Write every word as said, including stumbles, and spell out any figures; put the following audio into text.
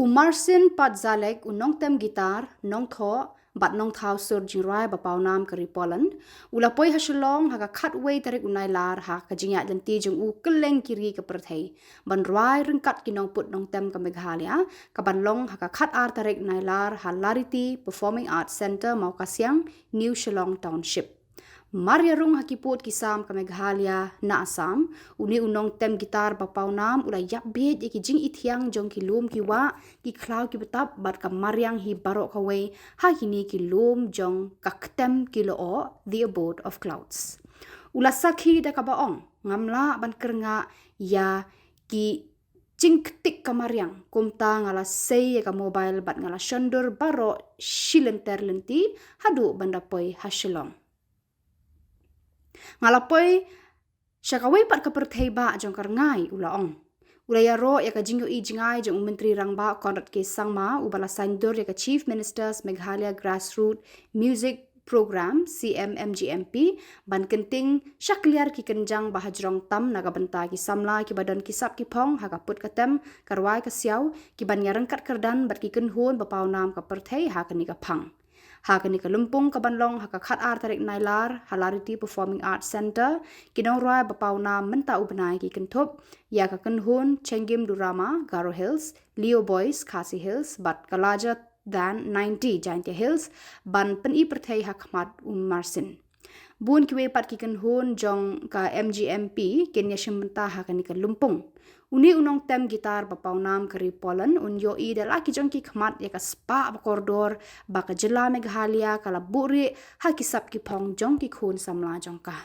U Marcin Patzalek, u nongtem guitar, nongthoh bad nongthaw sur jingrwai ba pawnam ka ri Poland, u la poi ha Shillong ha ka khatwei tarik u Nailar ha ka jingïaid lynti jong u kylleng ki ri ka pyrthei ban rwai ryngkat ki nongput nongtem ka Meghalaya, ka ban long ha ka khatar tarik Nailar ha Lariti Performing Arts Centre, Mawkasiang, New Shillong Township. Mar ïarung ha ki pud ki sam ka Meghalaya na Assam, une u nongtem guitar ba pawnam u la ïap bieit ïa ki jingithiang jong ki lum ki wah, ki khlaw ki btap bad ka mariang hi baroh kawei ha kine ki lum jong ka ktem ki lyoh, The Abode of Clouds. U la sakhi da kaba ong, ngam lah ban kyrngah ïa ki jingktik ka mariang, kumta nga la sei ïa ka mobile bad nga la shondur baroh shi lynter lynti haduh ban da poi ha Shillong. Nga la poi sha kawei pat ka pyrthei bah jong ka rngai, u la ong. U la ïaroh ïa ka jingïohi jngai jong u Myntri Rangbah Conrad K Sangma, uba la saiñdur ïa ka Chief Minister's Meghalaya Grassroot Music Programme, C M M G M P, ban kynting shakliar ki kynjang ba hajrong tam na ka bynta ki samla kiba don ki sap ki phong ha ka put ka tem, ka rwai ka siaw, ki ban ïaryngkat kyrdan bad ki kynhun ba pawnam ka pyrthei ha kane ka phang. Ha kane ka lympung ka ban long ha ka khatar tarik Nailar ha Lariti Performing Arts Centre, ki nongrwai ba pawnam mynta u bnai ki kynthup ïa ka kynhun Chengim Durama, Garo Hills, Leo Boys, Khasi Hills, bad ka Larger Than ninety, Jaintia Hills, ban pyni pyrthei ha khmat u Marcin. Bun kiwei pat ki kynhun jong ka M G M P kin ïashim bynta ha kane ka lympung. Une u nongtem guitar ba pawnam ka ri Poland un ïohi da la ki jong ki khmat ïa ka spah ba kordor ba ka jylla Meghalaya ka la buhrieh ha ki sap ki phong jong ki khun samla jong ka.